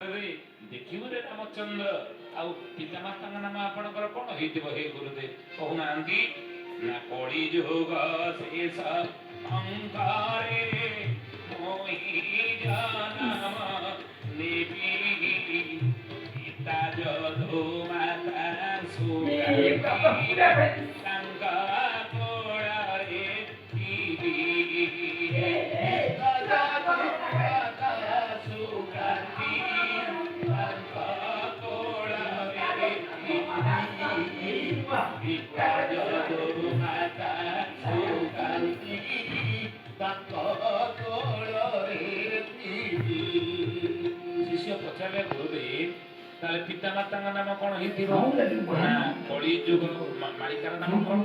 ଦେଖିବୁ ରେ ରାମଚନ୍ଦ୍ର। ଆଉ ପିତାମାତାଙ୍କ ନାମ ଆପଣଙ୍କର କଣ ହେଇଥିବ ହେ ଗୁରୁଦେବ, କହୁନାହାନ୍ତି? ନା, କଳି ଯୁଗ ଶେଷ ଅଙ୍କରେ ମୁହିଁ ଜନମ ନେବି, ପିତା ଯଦୁ ମାତା ସୁକାନ୍ତି, ତାଙ୍କ କୋଳରେ ଥିବି। ପିତା ଯଦୁ ମାତା ସୁକାନ୍ତି, ତାଙ୍କ କୋଳରେ ଥିବି। ପିତା ଯଦୁ ମାତା ସୁକାନ୍ତି, ତାଙ୍କ କୋଳରେ ଥିବି। ଶିଷ୍ୟ ପଚାରିଲେ, ଗୁରୁଦେବ, ତାହେଲେ ପିତା ମାତାଙ୍କ ନାମ କଣ ହେଇଥିବ? ନା, କଳି ଯୁଗ ମାଳିକାର ନାମ କଣ?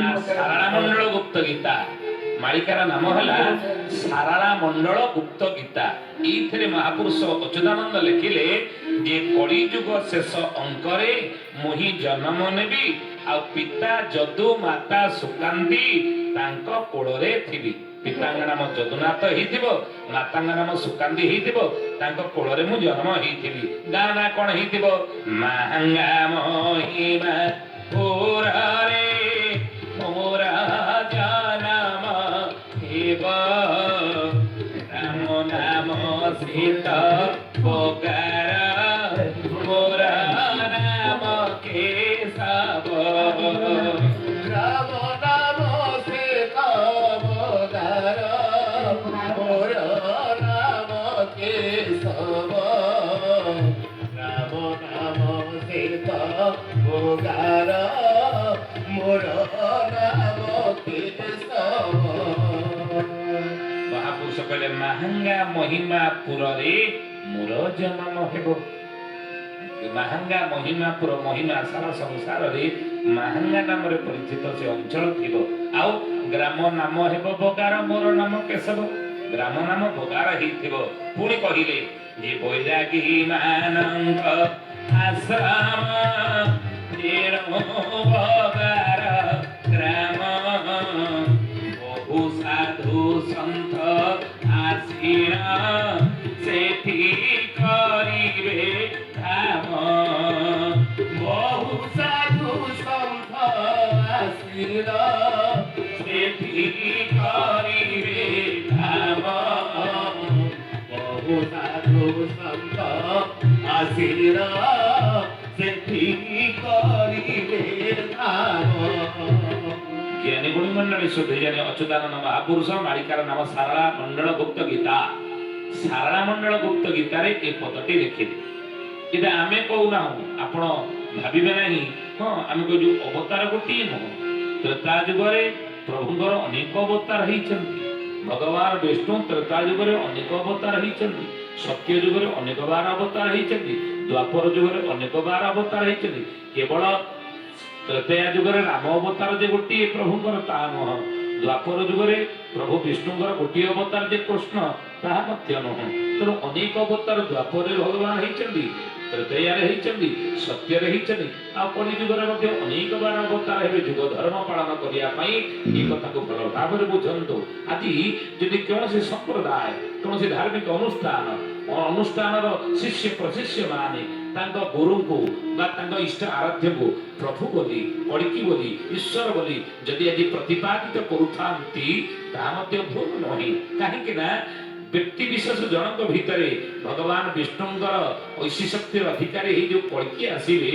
ନା, ସାରଳା ମଣ୍ଡଳ ଗୁପ୍ତ ଗୀତା। ମାଳିକାର ନାମ ହେଲା ସାରଳା ମଣ୍ଡଳ ଗୁପ୍ତ ଗୀତା। ଏଇଥିରେ ମହାପୁରୁଷ ଅଚ୍ୟୁତାନନ୍ଦ ଲେଖିଲେ ଯେ କଳି ଯୁଗ ଶେଷ ଅଙ୍କରେ ମୁହିଁ ଜନ୍ମ ନେବି ଆଉ ପିତା ଯଦୁ ମାତା ସୁକାନ୍ତି, ତାଙ୍କ କୋଳରେ ଥିବି। ପିତାଙ୍କ ନାମ ଯଦୁନାଥ ହେଇଥିବ, ମାତାଙ୍କ ନାମ ସୁକାନ୍ତି ହେଇଥିବ, ତାଙ୍କ କୋଳରେ ମୁଁ ଜନ୍ମ ହେଇଥିବି। ଗାଁ ନାଁ କଣ ହେଇଥିବ? ମାହାଙ୍ଗା ମହିମା ପୁରରେ ମୋର ଜନମ ହେବ, ରାମ ନାମ ସୀତ ବଗାର, ମୋର ନାମ କେଶବ। ରାମ ନାମ ସୀତ ବଗାର, ମୋର ନାମ କେଶବ। ରାମ ନାମ ସୀତ ବଗାର, ମୋର ନାମ କେଶବ। ମହାପୁରୁଷ କହିଲେ, ମାହାଙ୍ଗା ମହିମାପୁରରେ ମୋର ଜନ୍ମ ହେବ। ମାହାଙ୍ଗା ମହିମାପୁର, ମହିମା ସାରା ସଂସାରରେ ମାହାଙ୍ଗା ନାମରେ ପରିଚିତ ସେ ଅଞ୍ଚଳ ଥିବ। ଆଉ ଗ୍ରାମ ନାମ ହେବ ବଗାର, ମୋର ନାମ କେଶବ। ଗ୍ରାମ ନାମ ବଗାର ହେଇଥିବ। ପୁଣି କହିଲେ ଯେ ବୈରାଗୀ ମାନଙ୍କ ଆଶ୍ରମ ତେଣୁ ବଗାର ଗ୍ରାମ, ବହୁ ସାଧୁ ସନ୍ଥ ଆସିଣ ସେଠି କରିବେ ଧାମ। ବହୁ ସାଧୁ ସନ୍ଥ ଆସିଣ ସେଠି କରିବେ ଧାମ। ବହୁ ସାଧୁ ସନ୍ଥ ଆସିଣ ସେଠି କରିବେ ଧାମ। ଜ୍ଞାନୀ ଗୁଣୀ ମଣ୍ଡଳୀ, ସୁଧୀଜନ, ଅଚ୍ୟୁତାନନ୍ଦ ମହାପୁରୁଷ ମାଳିକାର ନାମ ସାରଳା ମଣ୍ଡଳ ଗୁପ୍ତ ଗୀତା। ସାରଳା ମଣ୍ଡଳ ଗୁପ୍ତ ଗୀତାରେ ଏ ପଦଟି ଲେଖିଲେ। ଏଇଟା ଆମେ କହୁନାହୁଁ, ଆପଣ ଭାବିବେ ନାହିଁ। ହଁ, ଆମେ କହୁଛୁ ଅବତାର ଗୋଟିଏ ନୁହଁ। ତ୍ରେତା ଯୁଗରେ ପ୍ରଭୁଙ୍କର ଅନେକ ଅବତାର ହେଇଛନ୍ତି। ଭଗବାନ ବିଷ୍ଣୁ ତ୍ରେତା ଯୁଗରେ ଅନେକ ଅବତାର ହେଇଛନ୍ତି, ସତ୍ୟ ଯୁଗରେ ଅନେକ ବାର ଅବତାର ହେଇଛନ୍ତି, ଦ୍ୱାପର ଯୁଗରେ ଅନେକ ବାର ଅବତାର ହେଇଛନ୍ତି। କେବଳ ତ୍ରେତୟା ଯୁଗରେ ରାମ ଅବତାର ଯେ ଗୋଟିଏ ପ୍ରଭୁଙ୍କର, ତାହା ନୁହଁ। ଦ୍ୱାପର ଯୁଗରେ ପ୍ରଭୁ ବିଷ୍ଣୁଙ୍କର ଗୋଟିଏ ଅବତାର ଯେ କୃଷ୍ଣ, ତାହା ମଧ୍ୟ ନୁହଁ। ତେଣୁ ଅନେକ ଅବତାର ଦ୍ୱାପରରେ ଭଗବାନ ହେଇଛନ୍ତି, ତ୍ରେତୟାରେ ହେଇଛନ୍ତି, ସତ୍ୟରେ ହେଇଛନ୍ତି, ଆଉ କଳି ଯୁଗରେ ମଧ୍ୟ ଅନେକ ବାର ଅବତାର ହେବେ ଯୁଗ ଧର୍ମ ପାଳନ କରିବା ପାଇଁ। ଏ କଥାକୁ ଭଲ ଭାବରେ ବୁଝନ୍ତୁ। ଆଜି ଯଦି କୌଣସି ସମ୍ପ୍ରଦାୟ, କୌଣସି ଧାର୍ମିକ ଅନୁଷ୍ଠାନର ଶିଷ୍ୟ ପ୍ରଶିଷ୍ୟ ମାନେ ତାଙ୍କ ଗୁରୁଙ୍କୁ ବା ତାଙ୍କ ଇଷ୍ଟ ଆରାଧ୍ୟଙ୍କୁ ପ୍ରଭୁ ବୋଲି, କଳ୍କୀ ବୋଲି, ଈଶ୍ୱର ବୋଲି ଯଦି ଆଜି ପ୍ରତିପାଦିତ କରୁଥାନ୍ତି, ତାହା ମଧ୍ୟ ଭୁଲ ନୁହେଁ। କାହିଁକି ନା ବ୍ୟକ୍ତି ବିଶେଷ ଜଣଙ୍କ ଭିତରେ ଭଗବାନ ବିଷ୍ଣୁଙ୍କର ଐଶୀ ଶକ୍ତିର ଅଧିକାରୀ ହେଇ ଯୋଉ କଳ୍କୀ ଆସିବେ।